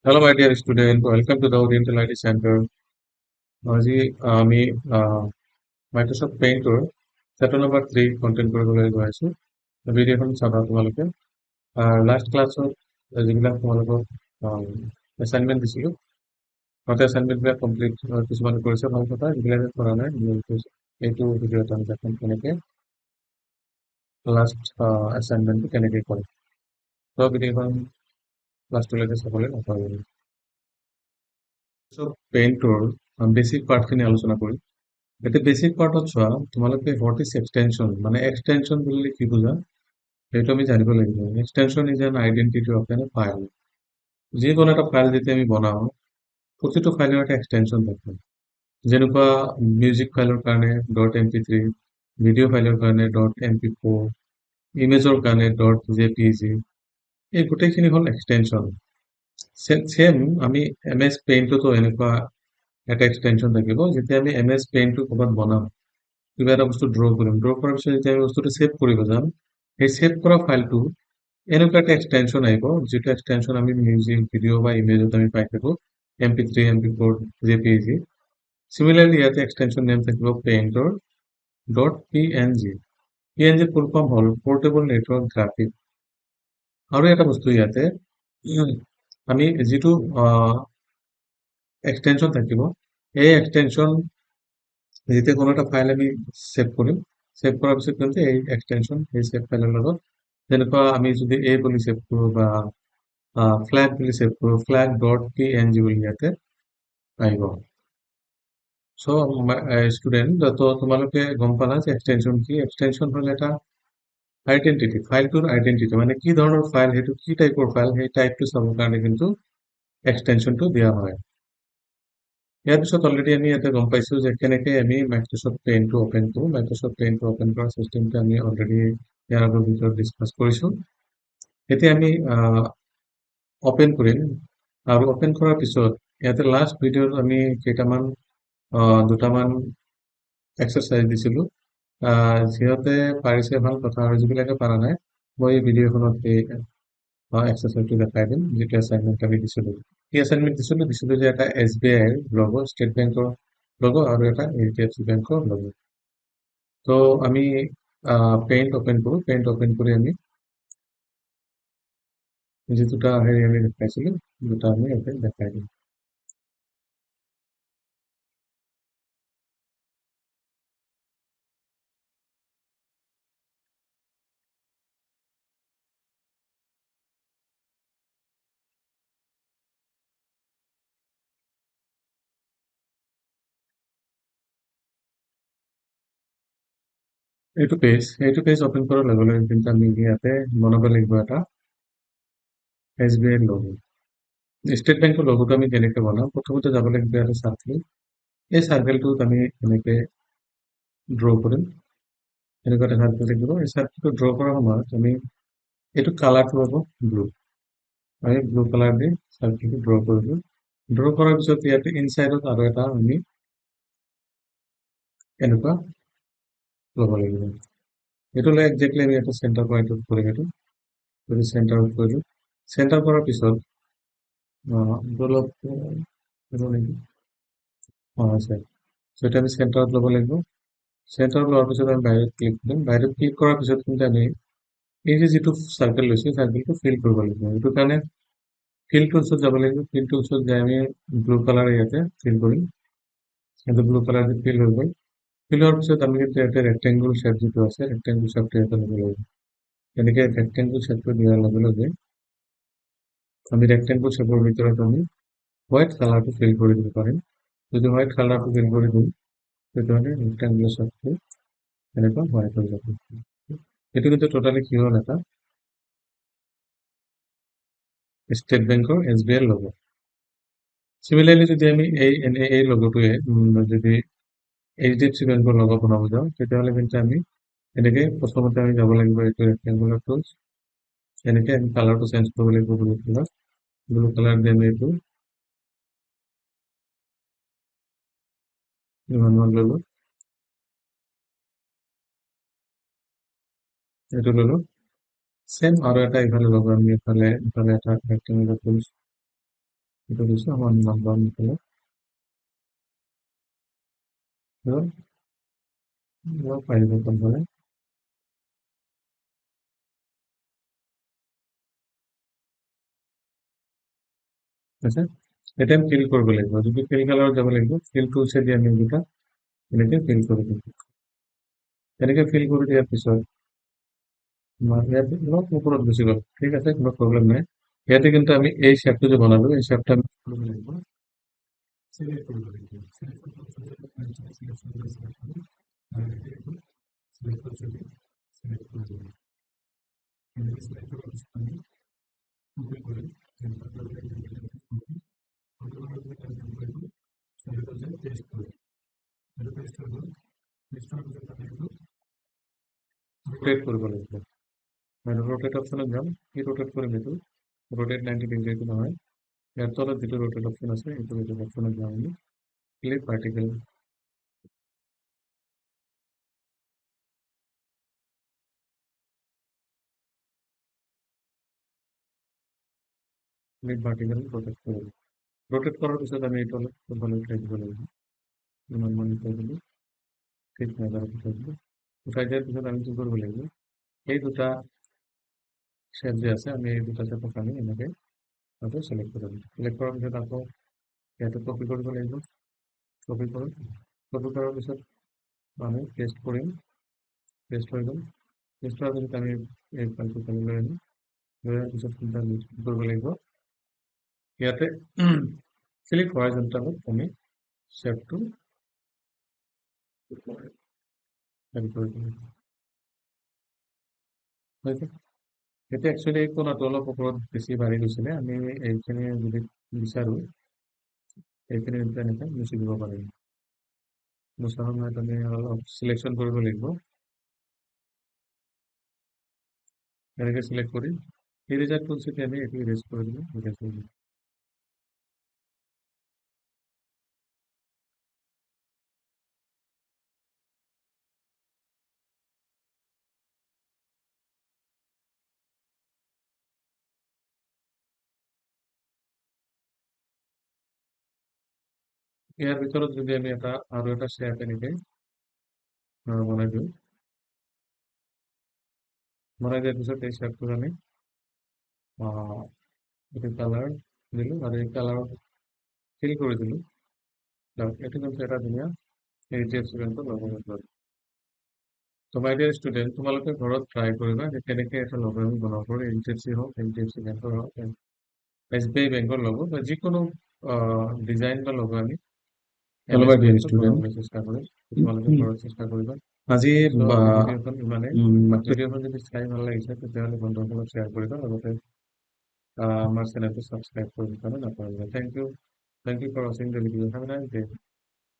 Hello, my dear student. Welcome to the Oriental IT Center. আজি আমি Microsoft পেইণ্টৰ chapter number 3 content কৰিবলৈ গৈ আছোঁ। ভিডিঅ'খন চাবা তোমালোকে। লাষ্ট ক্লাছত যিবিলাক তোমালোকক এছাইনমেণ্ট দিছিলোঁ, তাতে এছাইনমেণ্টবিলাক কমপ্লিট কিছুমানে কৰিছে, ভাল কথা। যিবিলাকে কৰা নাই, এইটো ভিডিঅ'ত আমি দেখাম কেনেকৈ লাষ্ট এছাইনমেণ্টটো কেনেকৈ কৰে। ত' ভিডিঅ'খন লাষ্টলৈকে চাবলৈ নাপাহৰিব। পেইণ্টৰ বেচিক পাৰ্টখিনি আলোচনা কৰিম। এতিয়া বেচিক পাৰ্টত চোৱা তোমালোকে, what is extension, মানে এক্সটেনশ্যন বুলিলে কি বুজা সেইটো আমি জানিব লাগিব। Extension is an identity of an file. যিকোনো এটা ফাইল যেতিয়া আমি বনাওঁ, প্ৰতিটো ফাইলৰ এটা এক্সটেনশ্যন থাকে। যেনেকুৱা মিউজিক ফাইলৰ কাৰণে ডট MP3, video ফাইলৰ কাৰণে ডট MP4, ইমেজৰ কাৰণে ডট জে পি জি। এই গোটেইখিনি হ'ল এক্সটেনশ্যন। চেম আমি এম এছ পেইণ্টতো এনেকুৱা এটা এক্সটেনশ্যন থাকিব। যেতিয়া আমি এম এছ পেইণ্টটো ক'ৰবাত বনাম, কিবা এটা বস্তু ড্ৰ কৰিম, ড্ৰ কৰাৰ পিছত যেতিয়া আমি বস্তুটো ছেভ কৰিব যাম, সেই ছেভ কৰা ফাইলটো এনেকুৱা এটা এক্সটেনশ্যন আহিব, যিটো এক্সটেনশ্যন আমি মিউজিক, ভিডিঅ' বা ইমেজত আমি পাই থাকোঁ, MP3, MP4, JPG. Similarly ইয়াতে এক্সটেনশ্যন নেম থাকিব পেইণ্টৰ dot PNG. P N zero full form হ'ল পৰ্টেবল নেটৱৰ্ক গ্ৰাফিক। আৰু এটা বস্তু, ইয়াতে আমি যিটো এক্সটেনশ্যন থাকিব, এই এক্সটেনশ্যন যেতিয়া কোনো এটা ফাইল আমি ছেভ কৰিম, ছেভ কৰাৰ পিছত কিন্তু এই এক্সটেনশ্যন এই ছেভ ফাইলৰ লগত, যেনেকুৱা আমি যদি এ বুলি ছেভ কৰোঁ বা ফ্লেগ বুলি ছেভ কৰোঁ, ফ্লেগ ডট PNG বুলি ইয়াতে আহিব। চ' ষ্টুডেণ্ট, তো তোমালোকে গম পালা যে এক্সটেনশ্যন কি। এক্সটেনশ্যন হ'ল এটা আইডেণ্টিটি, ফাইলটোৰ আইডেণ্টিটি, মানে কি ধৰণৰ ফাইল, সেইটো কি টাইপৰ ফাইল, সেই টাইপটো চাবৰ কাৰণে কিন্তু এক্সটেনশ্যনটো দিয়া হয়। ইয়াৰ পিছত অলৰেডি আমি ইয়াতে গম পাইছোঁ যে কেনেকৈ আমি মাইক্ৰ'ছফ্ট পেইণ্টটো অ'পেন কৰোঁ। মাইক্ৰ'ছফ্ট পেইণ্টটো অ'পেন কৰা চিষ্টেমটো আমি অলৰেডি ইয়াৰ আগৰ ভিতৰত ডিছকাছ কৰিছোঁ। এতিয়া আমি অ'পেন কৰিম আৰু অ'পেন কৰাৰ পিছত ইয়াতে লাষ্ট ভিডিঅ'ত আমি কেইটামান, দুটামান এক্সাৰচাইজ দিছিলোঁ। সিহঁতে পাৰিছে, ভাল কথা। আৰু যিবিলাকে পৰা নাই, মই এই ভিডিঅ'খনত এই এক্সাৰচাইজটো দেখাই দিম, যিটো এছাইনমেণ্ট আমি দিছিলোঁ। কি এছাইনমেণ্ট দিছিলোঁ? দিছিলোঁ যে এটা এছ বি আইৰ লগ', ষ্টেট বেংকৰ লগ' আৰু এটা এইচ ডি এফ চি বেংকৰ লগ'। ত' আমি পেইণ্ট অ'পেন কৰোঁ। পেইণ্ট অ'পেন কৰি আমি যি দুটা হেৰি আমি দেখাইছিলোঁ, দুটা আমি ইয়াতে দেখাই দিম। এইটো পেজ অ'পেন কৰাৰ লগে লগে কিন্তু আমি ইয়াতে বনাব লাগিব এটা এছ বি আইৰ লগ'। ষ্টেট বেংকৰ লগ'টো আমি কেনেকৈ বনাম? প্ৰথমতে যাব লাগিব ইয়াতে চাৰ্কেল। এই চাৰ্কেলটোত আমি এনেকৈ ড্ৰ কৰিম। এনেকুৱা এটা চাৰ্কেল থাকিব। এই চাৰ্কেলটো ড্ৰ কৰাৰ সময়ত আমি এইটো কালাৰটো হ'ব ব্লু। আমি ব্লু কালাৰ দি চাৰ্কেলটো ড্ৰ কৰিলোঁ। ড্ৰ কৰাৰ পিছত ইয়াতে ইনচাইডত আৰু এটা আমি এনেকুৱা ল'ব লাগিব। এইটো লৈ একজেক্টলি আমি এটা চেণ্টাৰ পইণ্টত কৰিম। এইটো যদি চেণ্টাৰত কৰিলোঁ, চেণ্টাৰ কৰাৰ পিছত অলপ নেকি, অঁ আছে। চ' এতিয়া আমি চেণ্টাৰত ল'ব লাগিব। চেণ্টাৰত লোৱাৰ পিছত আমি বাহিৰত ক্লিক কৰিম। বাহিৰত ক্লিক কৰাৰ পিছত কিন্তু আমি এই যে যিটো চাৰ্কেল লৈছোঁ, চাৰ্কেলটো ফিল কৰিব লাগিব। সেইটো কাৰণে ফিল টুলছত যাব লাগিব। ফিল টুলছত যাই আমি ব্লু কালাৰ ইয়াতে ফিল কৰিম। এইটো ব্লু কালাৰ দি ফিল হৈ গ'ল। ফিল হোৱাৰ পিছত আমি কিন্তু ইয়াতে ৰেক্টেংগুল শ্বেপ যিটো আছে, ৰেক্টেংগুল শ্বেপটো ইয়াতে ল'ব লাগিব। এনেকৈ ৰেক্টেংগুল শ্বেপটো দিয়াৰ লগে লগে আমি ৰেক্টেংগুল শ্বেপৰ ভিতৰত আমি হোৱাইট কালাৰটো ফিল কৰি দিব পাৰিম। যদি হোৱাইট কালাৰটো ফিল কৰি দিওঁ, তেতিয়াহ'লে ৰেক্টেংগুলাৰ শ্বেপটো এনেকুৱা হোৱাইট হৈ যাব। এইটো কিন্তু টোটালি কি হ'ল? এটা ষ্টেট বেংকৰ, এছ বি আইৰ লগ'। চিমিলাৰলি যদি আমি এই লগটোৱে যদি এইচ ডি এফ চি বেংকৰ লগ' বনাব যাওঁ, তেতিয়াহ'লে কিন্তু আমি এনেকৈ প্ৰথমতে আমি যাব লাগিব এইটো ৰেক্টেংগুলাৰ টুলছ। এনেকৈ আমি কালাৰটো চেঞ্জ কৰিব লাগিব, ব্লু কালাৰ। ব্লু কালাৰ দি আমি এইটো ইমানমান ল'লোঁ, এইটো ল'লোঁ। চেম আৰু এটা ইফালে ল'ব আমি, ইফালে এটা ৰেক্টেংগুলাৰ টুলছ। এইটো দিছোঁ আমাৰ নাম্বাৰ পেলাই পাৰিব সোনকালে। আছে, এতিয়া আমি ফিল কৰিব লাগিব। যদি ফিল কালাৰত যাব লাগিব, ফিল টুলছেদি আমি এইকেইটা এনেকে ফিল কৰি দিম। এনেকে ফিল কৰি দিয়াৰ পিছত ইয়াত অলপ ওপৰত গুচি গ'ল, ঠিক আছে, কোনো প্ৰব্লেম নাই। ইয়াতে কিন্তু আমি এই শ্বেপটো যে বনালো, এই শ্বেপটো আমি কৰিব লাগিব, চিলেক্ট কৰিব লাগিব। ৰোটেট কৰিব লাগিব। ৰোটেট অপশ্যনত যাম, কি ৰোটেট কৰিম, এইটো ৰোটেট 90 ডিগ্ৰী এইটো নহয়, ইয়াৰ তলত যিটো ৰোটেট অপশ্যন আছে সেইটো ৰোটেট অপশ্যনত যাম আমি। Click vertical, click vertical rotate কৰিম। ৰোটেট কৰাৰ পিছত আমি এইটো অলপ সোনকালে উঠাই দিব লাগিব, ইমান মান উঠাই দিলোঁ, ঠিক নাই, উঠাই দিলোঁ। উঠাই দিয়াৰ পিছত আমি কি কৰিব লাগিব, এই দুটা শ্বেপ যে আছে আমি এই দুটা শ্বেপক আমি এনেকৈ আকৌ চিলেক্ট কৰিম। চিলেক্ট কৰাৰ পিছত আকৌ ইয়াতে কপি কৰিব লাগিব। কপি কৰিম, কপি কৰাৰ পিছত আমি পেষ্ট কৰিম, পেষ্ট হৈ গ'ল। পেষ্ট কৰাৰ পিছত আমি এই ফাইলটো লৈ আহিম। লৈ অহাৰ পিছত কি কৰিব লাগিব, ইয়াতে চিলেক্ট হৰাইজণ্টেলত আমি শ্বেপটো কৰি দিম। হৈছে। এতিয়া একচুৱেলি এই কোণাটো অলপ ওপৰত বেছি বাঢ়ি গৈছিলে, আমি এইখিনি যদি বিচাৰোঁ এইখিনি এনেকৈ মুচি দিব পাৰিম। মুচাৰ সময়ত আমি অলপ চিলেকশ্যন কৰিব লাগিব, এনেকৈ চিলেক্ট কৰি ইৰেজাৰ টুলছেদি আমি এইটো ইৰেজ কৰি দিলোঁ, ইৰেজ কৰি দিলোঁ। ইয়াৰ ভিতৰত যদি আমি এটা আৰু এটা শ্বেপ এনেকৈ বনাই দিওঁ, বনাই দিয়াৰ পিছত এই শ্বেপটোত আমি এইটো কালাৰ দিলোঁ আৰু এই কালাৰ ফিল কৰি দিলোঁ। এইটো কিন্তু এটা ধুনীয়া এইচ ডি এফ চি বেংকৰ লগো হৈ গ'ল। ত' মাই ডিয়াৰ ষ্টুডেণ্ট, তোমালোকে ঘৰত ট্ৰাই কৰিবা যে কেনেকৈ এটা লগো আমি বনাব পাৰোঁ। এইচ ডি এফ চি হওক, এইচ ডি এফ চি বেংকৰ হওক, এছ বি আই বেংকৰ লগো বা যিকোনো ডিজাইন বা লগো আমি Hello, my dear student. বনাবলৈ চেষ্টা কৰিম। তোমালোকে ঘৰত চেষ্টা কৰিবা। আজি চ' আজি ভিডিঅ'খন ইমানেই। মাত্ৰ ভিডিঅ'খন যদি চাই ভাল লাগিছে তেতিয়াহ'লে বন্ধুসকলক শ্বেয়াৰ কৰিবা, লগতে আমাৰ চেনেলটো ছাবস্ক্ৰাইব কৰিব কাৰণে নাপাহৰিবা। Thank you, thank you for watching the video. Have a nice day.